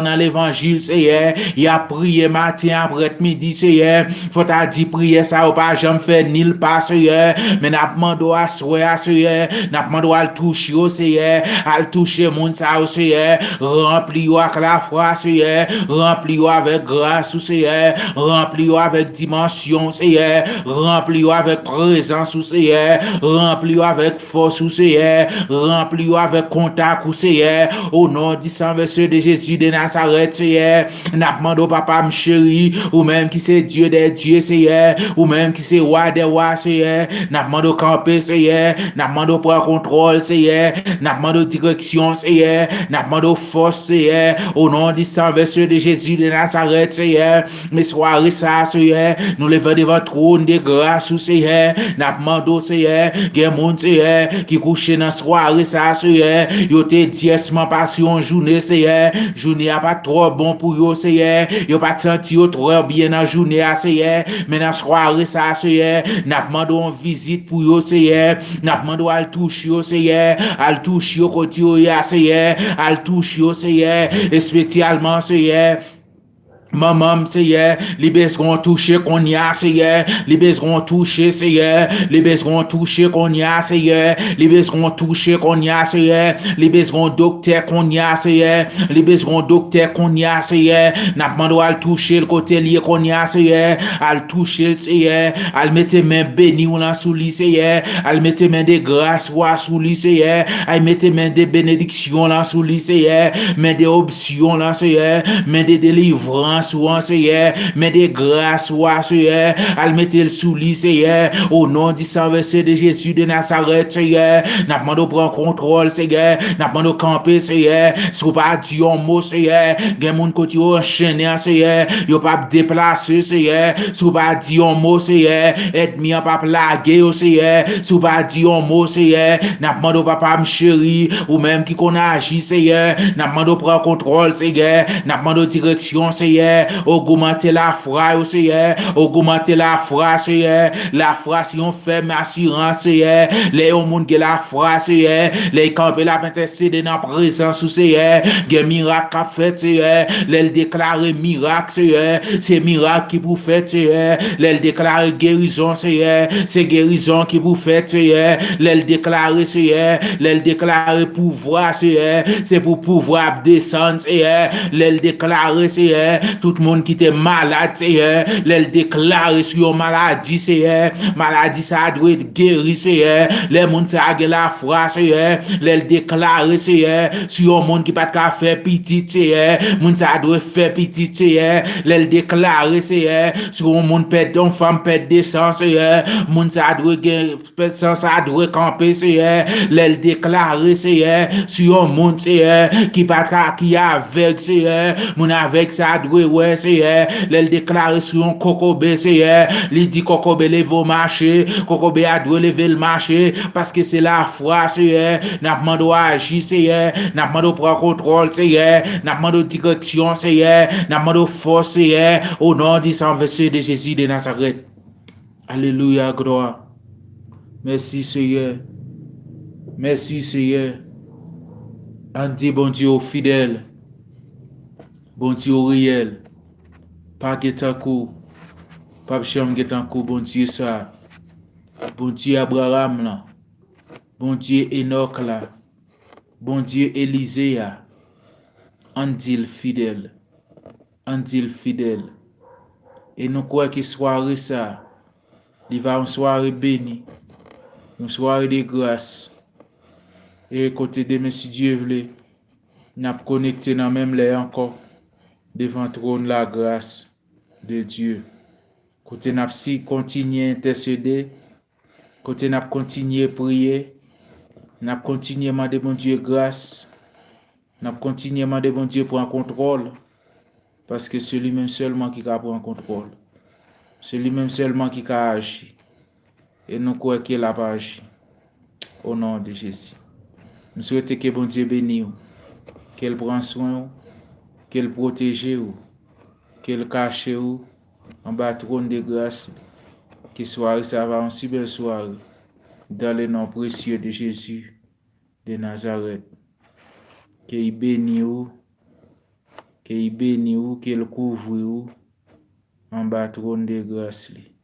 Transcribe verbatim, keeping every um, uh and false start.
nan levanjil, Seyè. Y ap priye maten, aprè midi, Seyè. Fò ta di priyè sa yo pa janm fè nil pa, Seyè. Men n ap mande w aswè a, Seyè. N ap mande w al touche yo, Seyè. Al touche moun sa yo, Seyè. Ranpli yo ak lafwa, Seyè. Ranpli yo avèk gras ou, Seyè. Ranpli yo avèk dimansyon, Seyè. Ranpli yo avèk prezans ou, Seyè. Ranpli yo avèk fòs ou, Seyè. Ranpli yo avèk kontak ou, Seyè. O non di san vèsye de Jezi de Nazarèt, Seyè. N ap mande w, papa m cheri, ou menm ki se Dye dè dye, Seyè. Ou menm ki se Wa dè wa, Seyè. N ap mande w kanpe, Seyè. N ap mande w pran kontwòl, Seyè. N ap mande w direksyon, Seyè. N ap mande w fòs, Seyè. O non di san vèsye de Jezi de Nazarèt, Seyè. Men sware sa a, Seyè, nou leve devan twòn de gras ou, Seyè. N ap mande w, Seyè, gen moun, Seyè, ki kouche nan sware sa a, Seyè. Yo te dyèsman pase yon jounen, Seyè. Jounen an pa t twò bon pou yo, Seyè. Yo pa t santi yo twò byen nan jounen an, Seyè. Men nan sware sa a, Seyè, n ap mande w yon vizit pou yo, Seyè. N ap mande w al touche yo, Seyè. Al touche yo kote yo ye a, Seyè. Al touche yo, Seyè. Espesyalman, Seyè. Manman m, Seyè, li bezwen yon touche konnya, Seyè. Li bezwen yon touche, Seyè. Li bezwen yon touche konnya, Seyè. Li bezwen yon touche konnya, Seyè. Li bezwen yon doktè konnya, Seyè. Li bezwen yon doktè konnya, Seyè. N ap mande w al touche l kote l ye konnya, Seyè. Al touche l, Seyè. Al mete men beni w lan sou li, Seyè. Al mete men de gras ou a sou li, Seyè. Al mete men de benediksyon lan sou li, Seyè. Men de opsyon lan, Seyè. Men de delivrans ou an, Seyè. Men de gras ou a, Seyè. Al mete l sou li, Seyè. O non di san vèsye de Jezi de Nazarèt, Seyè. N ap mande w pran kontwòl, Seyè. N ap mande w kanpe, Seyè. Si w pa di yon mo, Seyè, gen moun kote yo anchennen an, Seyè. Yo p ap deplase, Seyè. Si w pa di yon mo, Seyè, ènmi an p ap lage yo, Seyè. Si w pa di yon mo, Seyè, n ap mande w, papa m cheri, ou menm ki konn aji, Seyè. N ap mande w pran kontwòl, Seyè. N ap mande w direksyon, Seyè. Ogmante lafwa yo, Seyè. Ogmante lafwa, Seyè. Lafwa se yon fèm asirans, Seyè. Lè yon moun gen lafwa, Seyè, lè l kanpe l ap entèsede nan prezans ou, Seyè, gen mirak k ap fèt, Seyè. Lè l deklare mirak, Seyè, se mirak ki pou fèt, Seyè. Lè l deklare gerizon, Seyè, se gerizon ki pou fèt, Seyè. Lè l deklare, Seyè, lè l deklare pouvwa, Seyè, se pou pouvwa ap desann, Seyè. Lè l deklare, Seyè, tout moun ki te malad, Seyè, lè l deklare sou yon maladi, Seyè, maladi sa a dwe geri, Seyè. Lè moun sa a gen lafwa, Seyè, lè l deklare, Seyè, sou yon moun ki pa t ka fè pitit, Seyè, moun sa a dwe fè pitit, Seyè. Lè l deklare, Seyè, sou yon moun pèd, yon fanm pèd de san, Seyè, moun sa a dwe gen, pèd san sa a dwe kanpe, Seyè. Lè l deklare, Seyè, sou yon moun, Seyè, ki pa ka, ki avèg, Seyè, moun avèg sa a dwe wè, Seyè. Lè l deklare sou yon kokobe, Seyè, li di kokobe leve w mache, kokobe a dwe leve l mache, paske se lafwa, Seyè. N ap mande w aji, Seyè. N ap mande w pran kontwòl, Seyè. N ap mande w direksyon, Seyè. N ap mande w fòs, Seyè. O non di san vèsye de Jezi de Nazarèt. Alelouya, glwa. Mèsi, Seyè. Mèsi, Seyè. Ann di Bondye w fidèl. Bondye w reyèl. Pa gen tankou w. P ap janm gen tankou Bondye sa a. Bondye Abraram lan. Bondye Enòk la. Bondye Elize a. Ann di l fidèl. Ann di l fidèl. E nou kwè ke sware sa a, li va yon sware beni, yon sware de gras. E kote demen, si Dye vle, n ap konekte nan menm lè ankò devan twòn lagras de Dye. Kote n ap si kontinye entèsede, kote n ap kontinye priye, n ap kontinye mande Bondye gras, n ap kontinye mande Bondye pran kontwòl, paske se li menm sèlman ki ka pran kontwòl. Se li menm sèlman ki ka aji. E nou kwè ke l ap aji. O non de Jezi. M swete ke Bondye beni w, ke l pran swen w, ke l pwoteje w, ke l kache w anba twòn de gras li. Ke sware sa a va yon si bèl sware. Dans le nom précieux de Jésus de Nazareth. Ke l beni w. Ke l beni w, ke l kouvri w anba twòn de gras li.